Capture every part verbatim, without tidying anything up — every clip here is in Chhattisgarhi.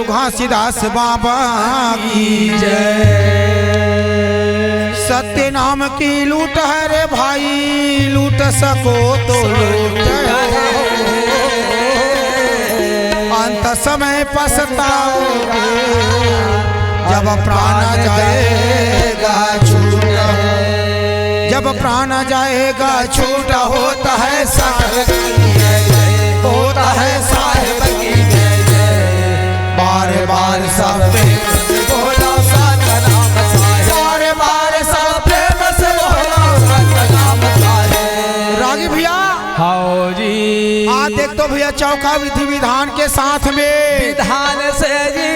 घासीदास बाबा की जय। सत्य नाम की लूट है रे भाई, लूट सको तो लूट। अंत समय पछताओगे जब प्राण जाएगा छूट। जब प्राण जाएगा छूट, होता है साहेब की जय जय, होता है साहेब की जय जय। बार बार सब प्रेम से बोलो सतनाम साहेब। बार बार सब प्रेम से बोलो सतनाम साहेब। रागी भैया, हाँ जी। आज देख तो भैया, चौका विधि विधान के साथ में विधान से जी।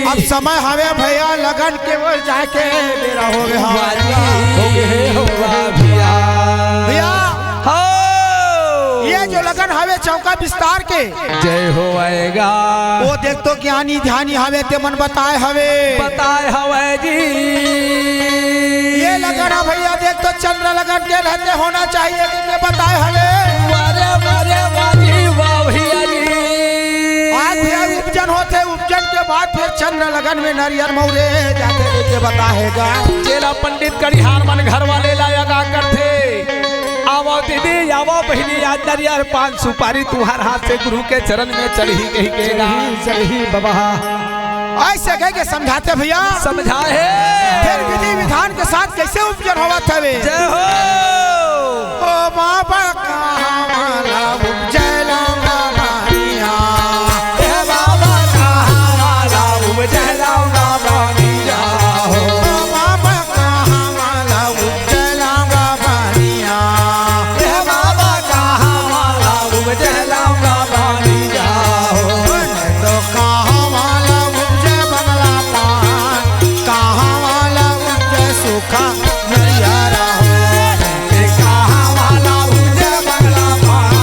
अब समय हवे भैया, लगन के ओर जाके बेरा हो गया। वाह जी, हो गए, हो गए भैया। भैया, हो। ये जो लगन हवे चौका विस्तार के, जय हो आएगा। वो देख तो ज्ञानी ध्यानी हवे, ते मन बताए हवे। बताए हवे जी। ये लगन है भैया, देख तो चंद्र लगन के रहते होना चाहिए, कि के बताए हवे। अरे, अरे, वाह जी, वाह भैया जी। आज भैया उपजन होते, उपजन के बाद फिर चंद्र लगन में नरियर मौरे जाते, के बताएगा। चेला पंडित करिहार मन घर वाले लाया गा करथे। आवो दीदी, आवो बहिनी, आज नरियर पान सुपारी तुम्हार हाथ से गुरु के चरण में चढ़ी कही के गा। चढ़ी, चढ़ी बाबा। ऐसे कह के समझाते भैया। समझाए। फिर विधि विधान के साथ कैसे उपजन होवत हवे। जय हो। ओ बाबा कहाँ वाला उपजैला बाबा निया। ए बाबा कहाँ वाला उपजैला बाबा निया हो। ओ बाबा कहाँ वाला उपजैला बाबा निया। ए बाबा कहाँ वाला उपजैला बाबा निया हो। तो कहाँ वाला उपजे बंगला पान, कहाँ वाला उपजे सूखा नरियरा हो। ए कहाँ वाला उपजे बंगला पान,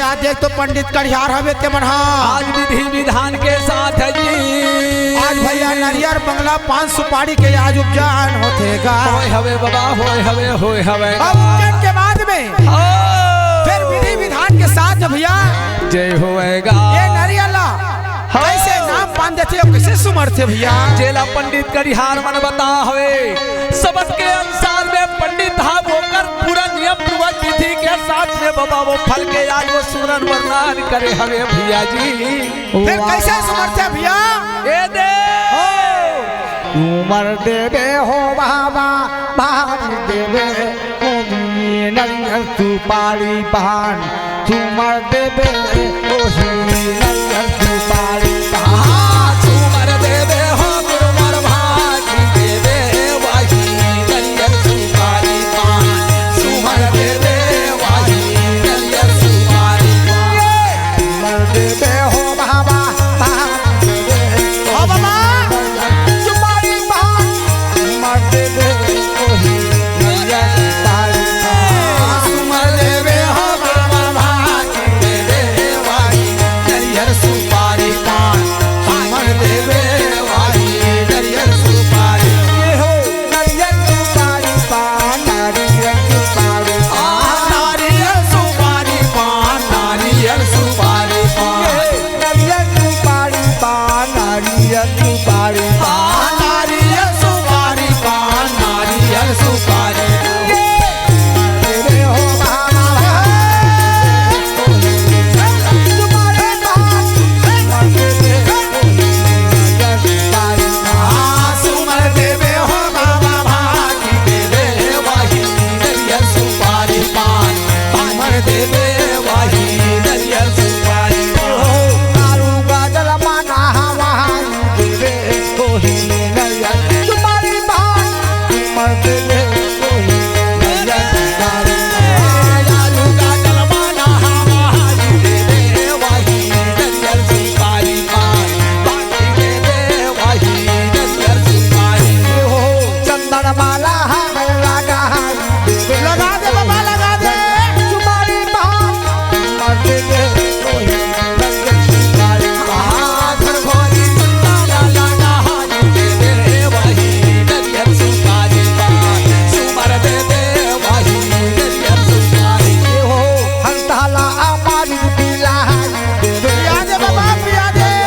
आज देख तो पंडित कड़िहार हवे ते मन हा। आज विधि विधान के साथ है जी। आज भैया नरियर बंगला पान सुपारी के आज उपजन होथे गा। होय हवे बाबा, होय हवे, होय हवे। अब उपजन के बाद में हाँ। फिर विधि विधान के साथ भैया जय होएगा। ये नरियर ला हाँ। कैसे नाम पान देथे अउ कैसे सुमरथे भैया? जेला पंडित कड़िहार मन बता हवे, सबद के अनुसार में पंडित हा ओकर पूरा नियम पूर्वक विधि के साथ में बाबा वो फल के आज वो सुमरन वरदान करे हवे भैया जी। फिर कैसे सुमरथे भैया? ए दे। ओ। सुमर देबे हो बाबा, भारी देबे, ओ नरियर सुपारी पान। सुमर देबे, ओही नरियर सुपारी पान। सुमर देबे हो गुरुवर भारी देबे, वही नरियर सुपारी पान। सुमर देबे, वही नरियर सुपारी पान। सुमर देबे हो बाबा, बाबा देबे। हो बाबा। सुपारी पान। सुमर देबे, ओही नरियर सुपारी पान। सुमर देबे हो बाबा, भारी देबे, वही नरियर सुपारी पान। सुमर देबे, वही नरियर सुपारी। ये हो, नरियर सुपारी पान, नारियल सुपारी पान। नारियल सुपारी पान, नारियल सुपारी पान। ये नरियल सुपारी पान, नारियल सुपारी पान। नारियल सुपारी पान, नारियल सुपारी। ये रे हो बाबा। लगा दे बाबा, लगा दे। पिया दे बाबा, पिया दे।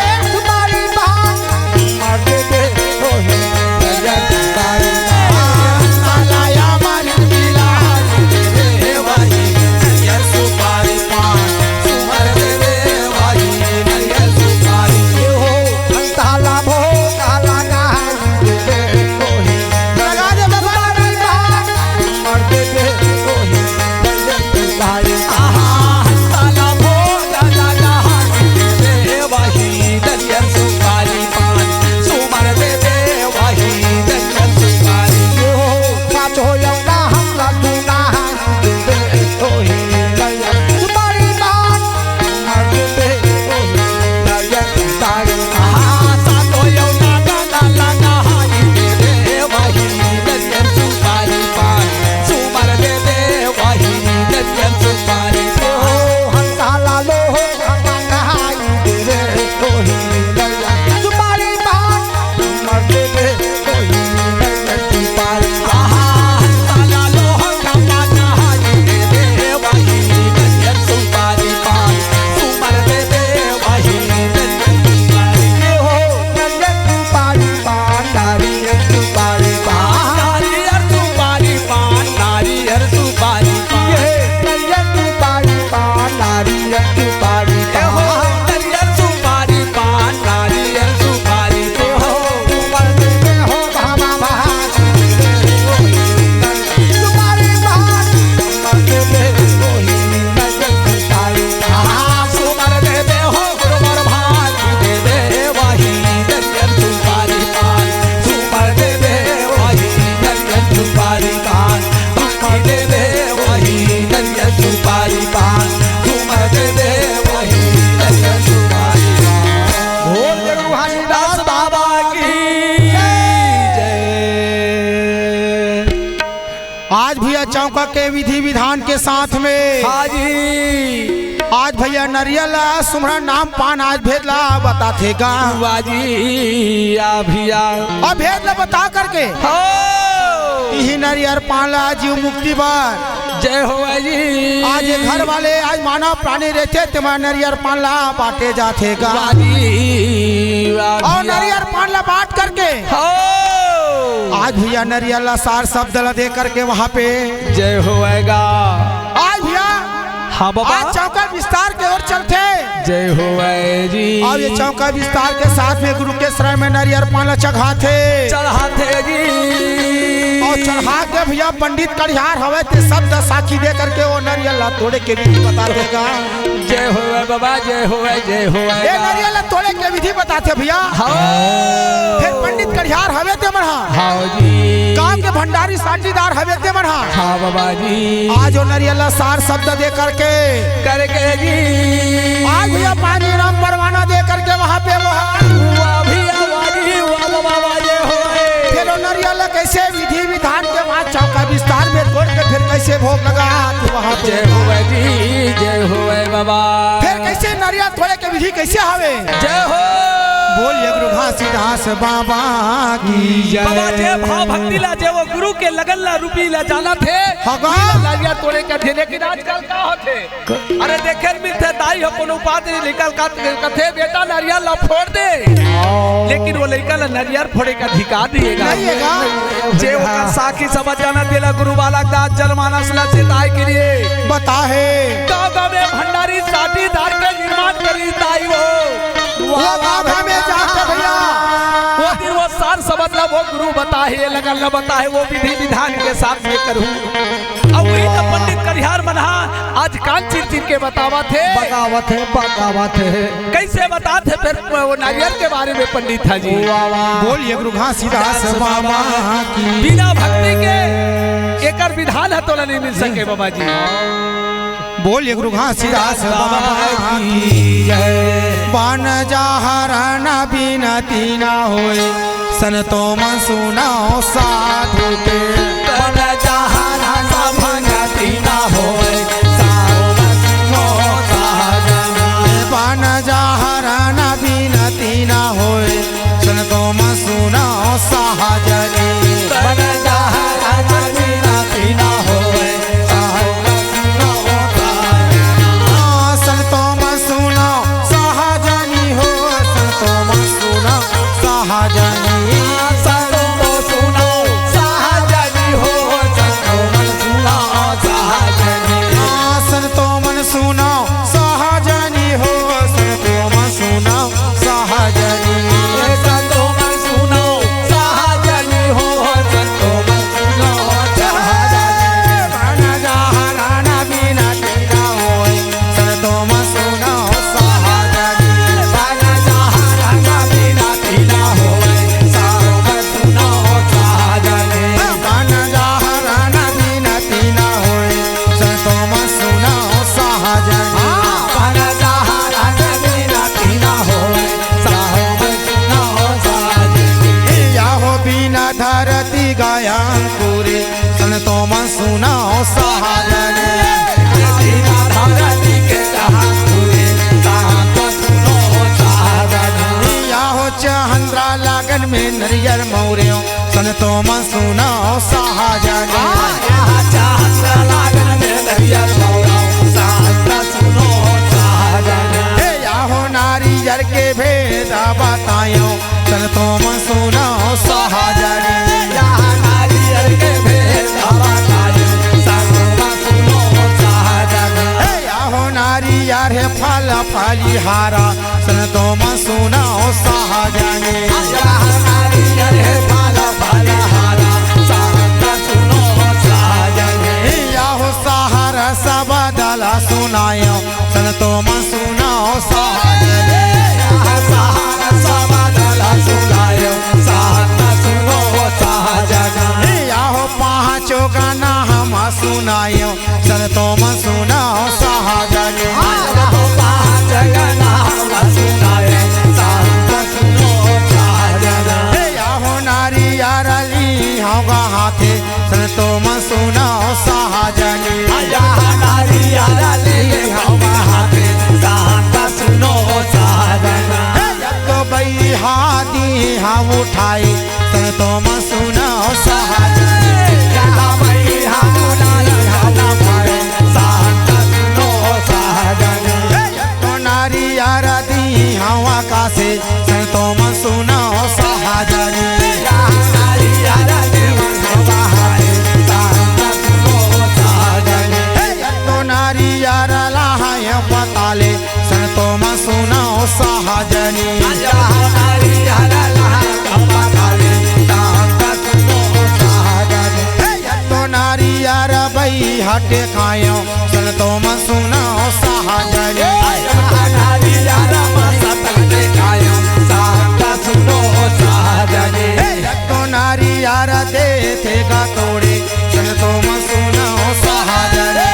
आज भी चौका के विधि विधान के साथ में हाँ जी। आज भैया नरियर ला सुमरन नाम पान आज भेद ला बताथे गा। वाह जी, आ भैया। अब भेद ला बता करके हो। इही नरियर पान ला जीव मुक्ति बर। जय हो भाई जी। आज ये घर वाले, आज मानव प्राणी रहिथे, तेमा नरियर पान ला बांटे जाथे गा। वाह जी, वाह और भैया। नरियर पान ला बांट करके हो। आज भैया नरियर ला सार शब्द ला दे करके वहाँ पे जय होएगा। आज भैया हाँ बाबा। आज चौका विस्तार के ओर चलथे। जय होवे जी। और ये चौका विस्तार के साथ में गुरु के शरण में नरियर पान ला चढ़ाथे। चढ़ाथे जी। और चढ़ा के भैया पंडित कड़िहार हवे ते शब्द साखी दे करके वो नरियर ला तोड़े के विधि बताथे गा। जय होवे बाबा, जय होवे, जय होवे। ये नरियर ला तोड़े के विधि बताथे भैया। हाँ। फिर पंडित कड़िहार हवे ते मन हा। हाँ जी। गांव के भंडारी साटीदार हवे ते मन हा। हाँ बाबा जी। आज वो नरियर ला सार शब्द दे करके। करके जी। आज भैया पानी राम परवाना दे करके वहाँ पे वो वाह भैया, वाह जी, वाह बाबा, वाह जय होवे। फिर वो नरियर ला कैसे विधि विधान के बाद चौका विस्तार में तोड़ के फिर कैसे भोग लगा वहाँ पे। जय होवे जी, जय होवे बाबा। फिर कैसे नरियर तोड़े के विधि कैसे हवे? जय हो। बोलिए गुरु घासीदास बाबा की जय। बाबा जे भाव भक्ति ला, जे वो गुरु के लगन ला, रूपी ला जानथे। हाँ गा। नरियर तोड़े के विधि, लेकिन आजकल का होथे? अरे देखे मिलथे दाई हो कोनो बात नहीं निकल का कथे बेटा नरियर ला फोड़ दे। लेकिन वो लइका ला नरियर फोड़े का अधिकार नहीं हे गा। नहीं हे गा। जे ओकर साखी समझ जाना तेला गुरु बालक दास जनमानस ला चेताए के लिए बताहे। गाँव गाँव में भंडारी साटीदार के निर्माण करी ताई हो। वो गाँव में जाके भैया। वो दिन वो सार समझ ला वो गुरु बताहे, लगन ला बताहे, वो विधि विधान के साथ में करूँ। अब वही तो पंडित कड़िहार मन हा आज कान चिर चिर के बतावत हे। बतावत हे, बतावत हे। कैसे बताथे फिर वो नरियर के बारे में पंडित हा जी? वाह, वाह। बोलिए गुरु घासीदास बाबा की। बिना भक्ति के एकर विधान ह तोला नहीं मिल सके बाबा जी। बोलिए गुरु घासीदास बाबा की जय। बन जा हरन बिनती ना होए, संतो मन सुनव साधु के। बन जा हरन बिनती ना होए, संतो मन सुनव साधु के। बन जा हरन बिनती ना होए, संतो मन सुनव सहजनी। बन जा हरन बिनती ना होए, संतो मन सुनव सहजनी। हाँ, संतो मन सुनव सहजनी हो, संतो मन सुनव सहजनी। संतो मन सुनव सहजनी हो, संतो मन सुनव सहजनी। हाँ, संतो मन सुनव सहजनी हो, संतो मन सुनव सहजनी। संतो मन सुनव सहजनी हो, संतो मन सुनव सहजनी। बन जा हरन बिनती ना होए, संतो मन सुनव सहजनी। बन जा हरन बिनती ना होए, संतो मन सुनव सहजनी। बन जा हरन बिनती ना होए, संतो मन सुनव सहजनी। हाँ, बन जा हरन बिनती ना होए, संतो मन सुनव सहजनी। या हो बिना धरती गया अंकुरी, संतो मन सुनव सहजनी। बिना धरती के अंकुरी, संतो सुनव सहजनी। या हो चंद्रा लगन में नरियर मौर्यो, संतो मन सुनव सहजनी। हाँ, यहाँ चांद लगन में नरियर मौर्यो, संतो सुनव सहजनी। हे या हो नारियर के भेद बतायो, संतो मन सुनव सहजनी। यहाँ नारियर के भेद बतायो, संतो मन सुनव सहजनी। हे या हो नारियर हे फल फलिहारा, संतो मन सुनव सहजनी। या हो सहरसा बदला सुनायो, संतो मन सुनव सहजनी। या हो पाँचो गाना हम सुनायो, संतो मन सुनव सहजनी। हाँ, या हो पाँच गाना हम सुनायो, संतो सुनव सहजनी। हे या हो नारियर ली हव गा हाथे, संतो मन सुनव सहजनी। या हो नारियर ली हव गा हाथे, दी हाँ उठाई, संतो मन सुनो सहजनी। या भाई हाँ उठाई, हाँ उठाई, संत सुनो सहजनी। तो नारियर दी हाँ आकाशे, संतो मन सुनो सहजनी। या नारियर दी हाँ आकाशे, संत सुनो सहजनी। तो नारियर लाहाय पताले, संतो मन सुनो सहजनी। हे, तो नारियर बइहटे कायो, संतो मन सुनो सहजनी। हे, तो नारियर देथे गा तोड़े, संतो मन सुनो सहजनी।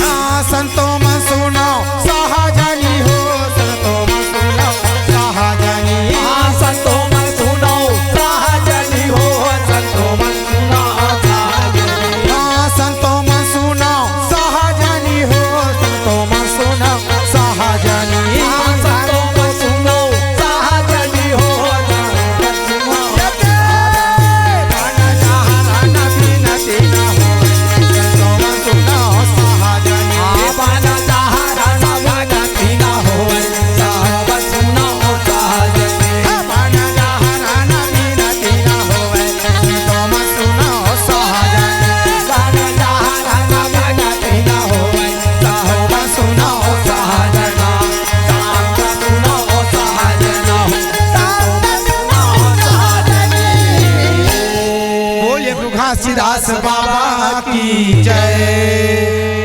हाँ, संतो मन सुनो सहजनी हो, संतो मन सुनो सहजनी। हाँ, संतो मन सुनो सहजनी हो, संतो मन सुनो सहजनी। हाँ, संतो मन सुनो सहजनी हो, संतो मन सुनो सहजनी। हाँ, संतो मन सुनो सहजनी हो, संतो मन सुनो सहजनी। बोलिए घासीदास बाबा की जय।